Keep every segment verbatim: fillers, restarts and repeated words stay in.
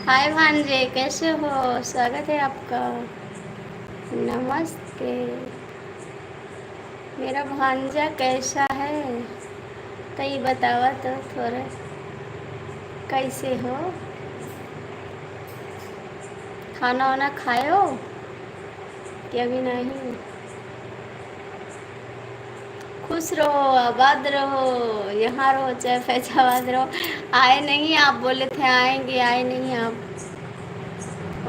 हाय भांजे, कैसे हो? स्वागत है आपका। नमस्ते। मेरा भांजा कैसा है? तई बतावा तो थोड़ा, कैसे हो? खाना वाना खायो कि अभी नहीं? खुश रहो, आबाद रहो, यहाँ रहो चाहे फैजाबाद रहो। आए नहीं आप, बोले थे आएंगे, आए नहीं आप।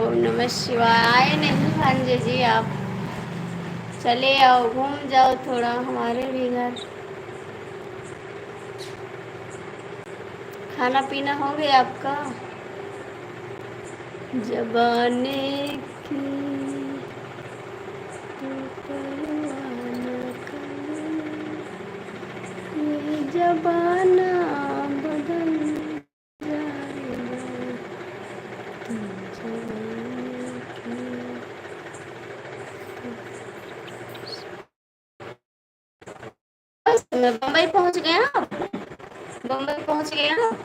ओम नमः शिवाय। आए नहीं भांजे जी आप, चले आओ, घूम जाओ थोड़ा हमारे भी घर। खाना पीना हो गया आपका? जमाने की परवाह न करे, ये जमाना बदल जाएगा, तुम जमाने की। बम्बई पहुंच गए आप? बम्बई पहुंच गए आप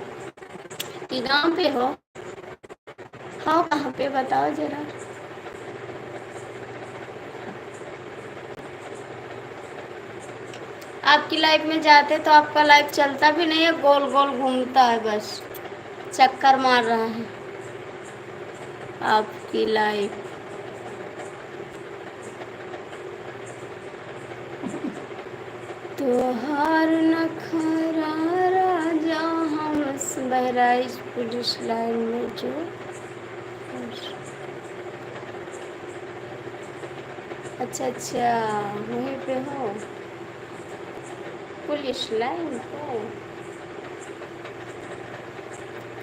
कि गांव पे हो? हाँ, कहाँ पे बताओ जरा। आपकी लाइफ में जाते तो आपका लाइफ चलता भी नहीं है, गोल गोल घूमता है, बस चक्कर मार रहा है आपकी लाइफ। तोहार नखरा राजा, हम बहराइच पुलिस लाइन में जो। अच्छा, अच्छा, वहीं पे हो पुलिस लाइन को।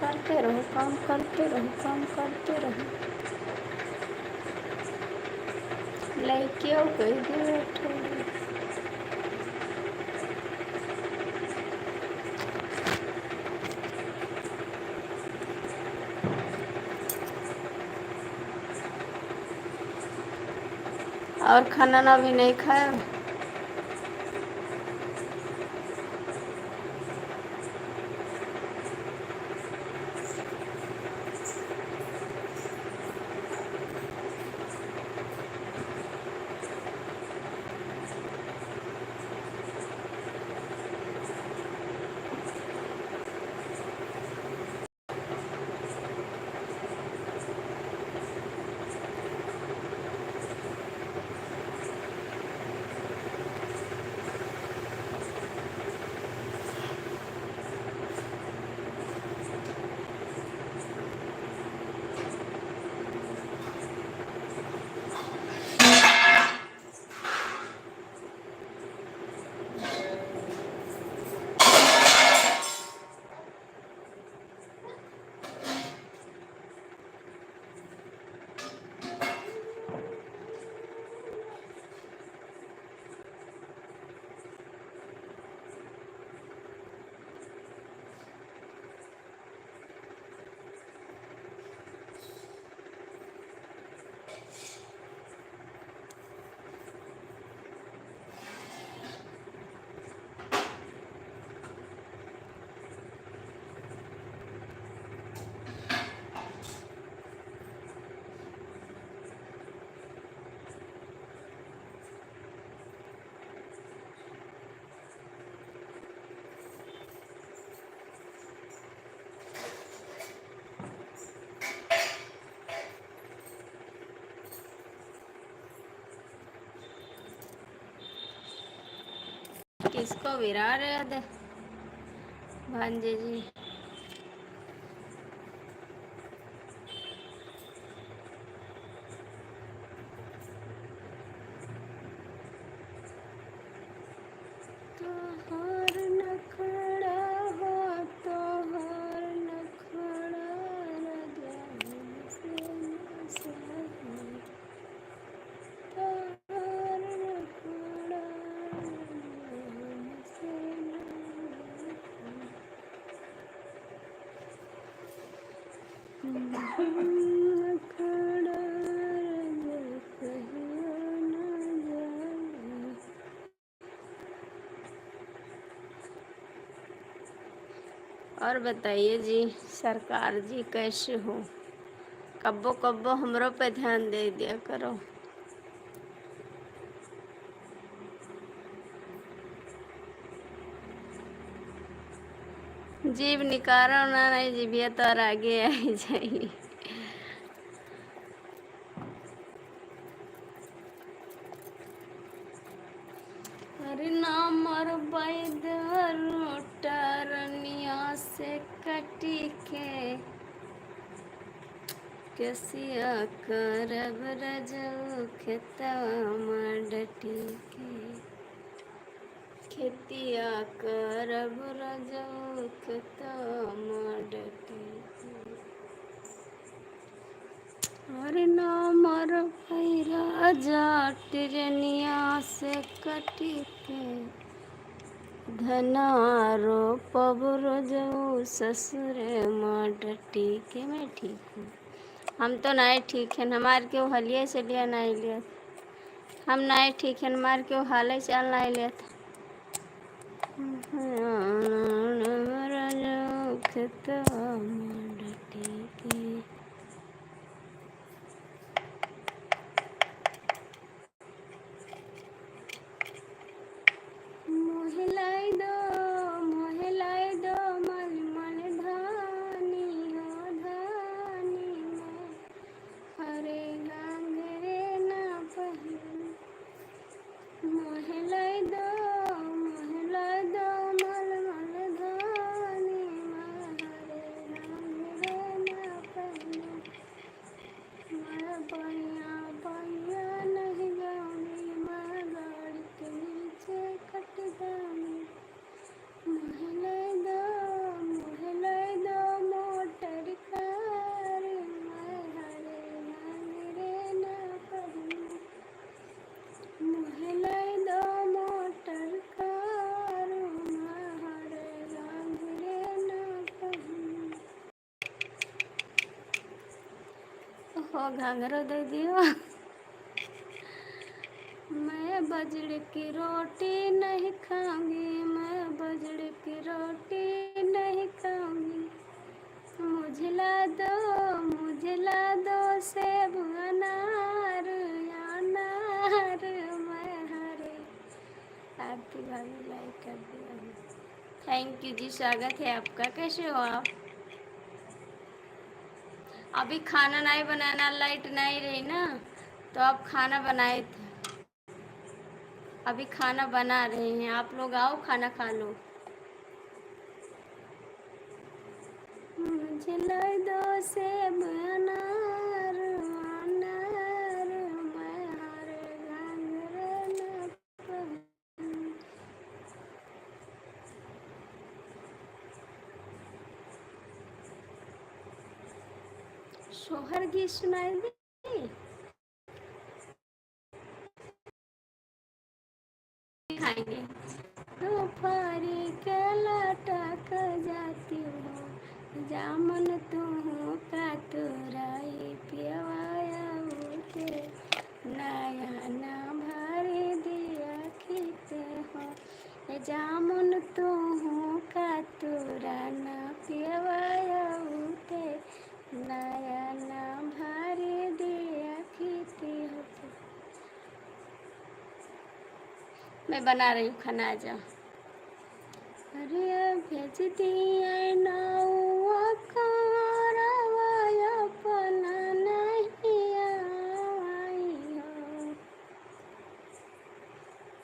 करते रहो काम, करते रहो काम, करते रहो। लइकियो कह दे बैठो। और खाना ना भी नहीं खाए। किसको विरार याद है? भांजे जी। तोहार नखड़ा हो, तोहार नखड़ा राजा हमसे ना सहे। तोहार नखड़ा राजा हमसे ना सहे। और बताइए जी, सरकार जी कैसे हो? कब्बो कब्बो हमरो पे ध्यान दे दिया करो। जीभ निकारो ना, नहीं जीभिया तो और आगे आई जाई। अरे ना मर बैद रोटा रनिया से कटी के, केसिया करब रजऊ खेतवा मा डटी के। खेतिया करब रजऊ खेतवा मा डटी के। अरे ना मर भैरा जाट रनिया से कटी के, धना रोपब रजऊ ससुरे मा डटी के। मैं ठीक हूँ। हम तो नाय ठीक हैं, हमार केहू हलिया चलिया नाय लियत। हम नाय ठीक हैं, हमार केहू हाले चाल नाय लियत। खेतवा मा डटी के। मोहे लाई दो, मोहे लाई दो, मल मल धानी हो, धानी में हरे घाघरे ना पहिन। मोहे लाई दो, मोहे लाई दो, मल मल धानी में हरे घाघरे ना पहिन। मैं बइया, बइया नहीं गाँवी, मैं गाड़ी के नीचे कट जाऊँगी। मोहे लाई दो, मोहे लाई दो मोटर कार, मैं हरे घाघरे ना पहिनू। मोहे लाई दो मोटर कार, मैं हरे घाघरे ना पहिनू। हो घाघरो दे दियो। मैं बजड़ की रोटी नहीं खाऊंगी, मैं बजड़ की रोटी नहीं खाऊंगी। मुझे ला दो, मुझे ला दो सेब अनार, अनार मैं हरे। आरती भाभी like कर दिया। Thank you जी, स्वागत है आपका। कैसे हो आप? अभी खाना नहीं बनाना, light नहीं रही ना, तो आप खाना बनाए थे। अभी खाना बना रहे हैं, आप लोग आओ खाना खा लो। मुझे लाई दो सेब अनार, अनार मैं हरे घाघरे ना पहिनू। सोहर गीत सुनाई दी। खाएंगे। तू फारी के लटक जाती हो, जामुन तू का तुराई पियवाया उठे, नया ना भरी दिया खीते हो। ए जामुन तू का तुरा ना पियवाया उठे, नया ना भरी दिया खीते हो। मैं बना रही हूँ खाना, आ जाओ। अरे भेज दिए नौआ कारवा अपना नहीं आई हो।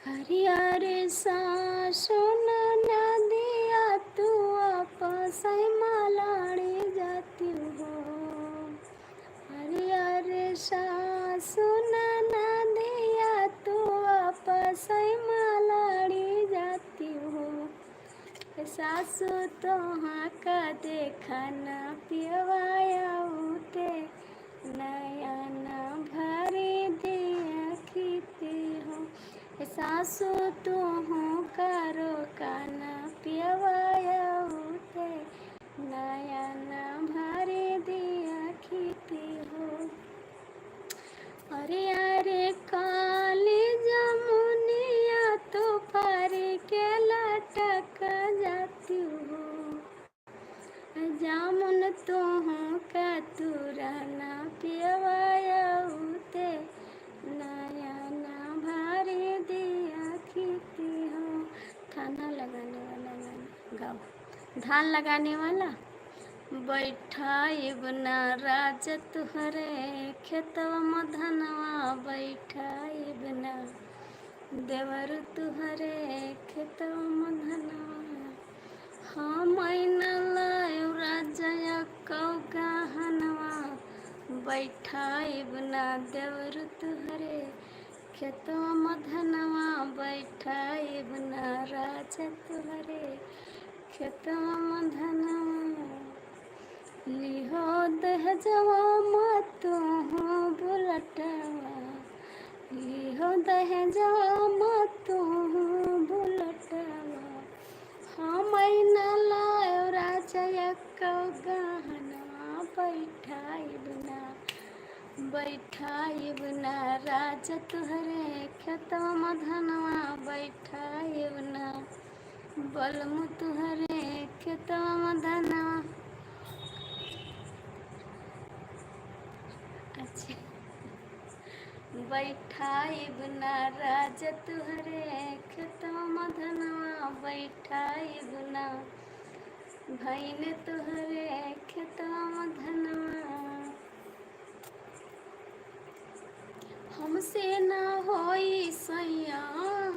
हरियर सासु ननदिया तू आपस मा लड़ी जाती हो। हरियर सासु ननदिया तू आपस मा लड़ी जाती हो। सासु तोहा का देखना पियवाया उठे, नया ना भरी दिया खीते हो। सासु तोहा का रोकाना पियवाया उठे, नया ना भरी दिया खीते हो। अरे अरे काली जमुनिया तू फारी के लटक जाती हो। जामुन तोहा का तू रहना पियवा आउते, नया ना भरी दिया खेती हो। थाना लगाने वाला गाना गाओ। धान लगाने वाला। बैठाइब ना राजा तुहरे खेतवा मधनवा, बैठाइब ना देवरु तुहरे खेतवा मधनवा। हम ना लायो राजा एक्कौ गहनवा, बैठाइब ना देवरु तुहरे खेतवा मधनवा, बैठाइब ना राजा तुहरे खेतवा मधनवा। लिहो दहेजवा मा तुहू बुलटवा, लिहो दहेजवा मा तुहू बुलटवा। हम ना लायो राजा एक्कौ गहनवा, बैठाइब ना, बैठाइब ना राजा तुहरे खेतवा मधनवा, बैठाइब ना बलमु तुहरे खेतवा मधनवा। अच्छा। बैठाइब ना राजा तुहरे खेतवा मधनवा, बैठाइब ना भैन तुहरे खेतवा मधनवा। हमसे ना होई सैया,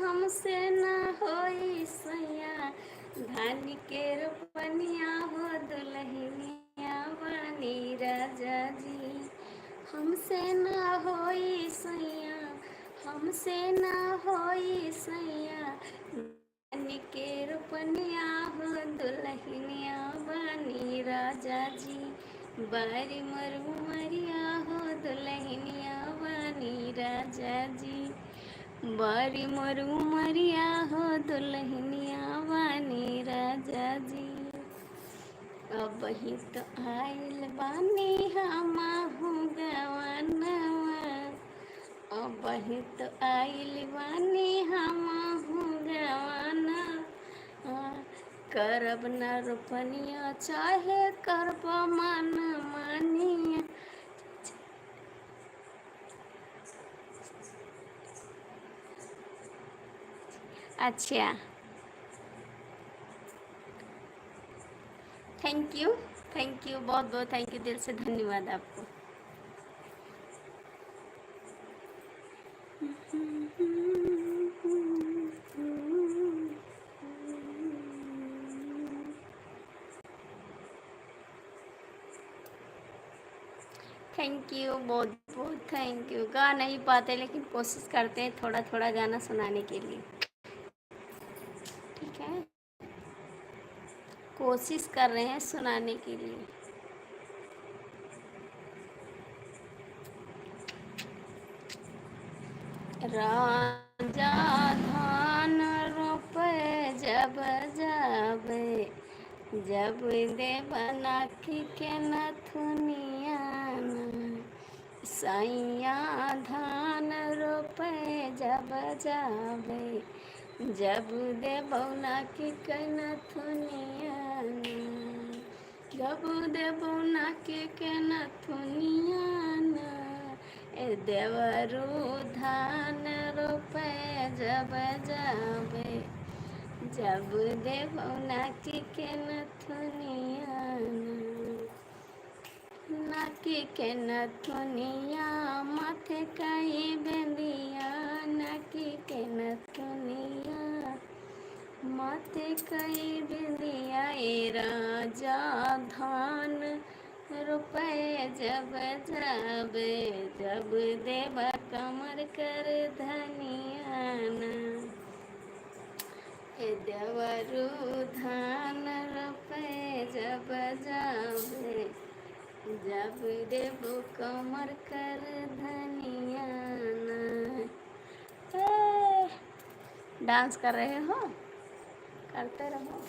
हमसे ना होई सैया, धान के रोपनिया हो दुलहिनिया बानी राजा जी। हमसे ना होई सैया, हमसे ना होई सैया, धान के रोपनिया हो दुलहिनिया बानी राजा जी। बारी मोर उमरिया हो दुलहिनिया बानी राजा जी। बारी मोर उमरिया हो दुलहिनिया बानी राजा जी। अबही तो आइल बानी हमहू गवनवा, अबही तो आइल बानी हमहू गवनवा। करब ना रोपनिया चाहे करब मन मानिया। अच्छा, thank you, thank you, बहुत बहुत thank you, दिल से धन्यवाद आपको। Thank you, बहुत बहुत thank you। गा नहीं पाते, लेकिन कोशिश करते हैं थोड़ा थोड़ा गाना सुनाने के लिए, ठीक है? कोशिश कर रहे हैं सुनाने के लिए। राजा धान रोपे जब जाबे, जब देबा नाकी के नथुनिया ना। सैया धान रोपे जब जाबे, जब देबौ नाकी के नथुनिया ना। जब देबौ नाकी के नथुनिया ना, ए देवरू धान रोपे जब जाबे, जब देबौ नाकी के नथुनिया ना। नाकी के नथुनिया, माथे कई बिंदिया, नाकी के नथुनिया, माथे कई बिंदिया। ए राजा धान रोपे जब जाबे, जब देबा कमर कर धनिया ना। ए देवरू धान रोपे जब जाबे, जब देबो कमर कर धनिया ना। ए, dance कर रहे हो, करते रहो।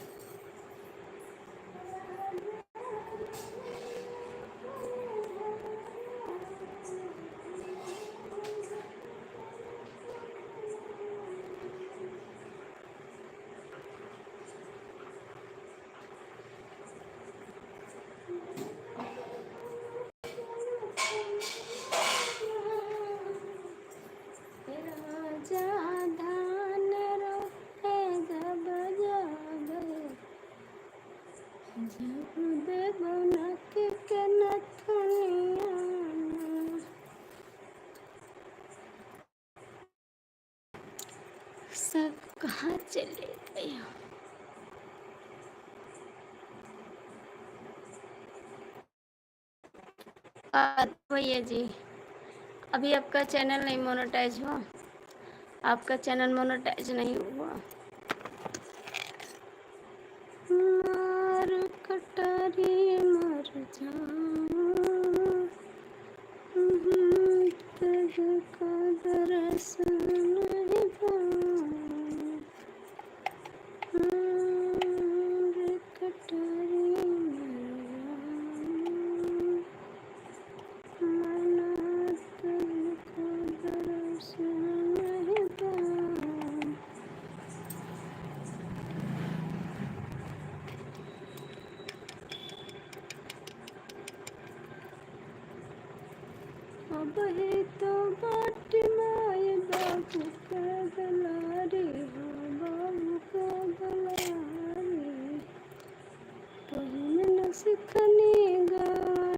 चलिए भैया। आ, भैया जी, अभी आपका चैनल नहीं मोनेटाइज हुआ, आपका चैनल मोनेटाइज नहीं हुआ। मार कटारी मर जाऊं, तुझको दरस नहीं पाऊं। मार कटारी मर जाऊं, मना तुझको दरस नहीं पाऊं। अब ही तो बाट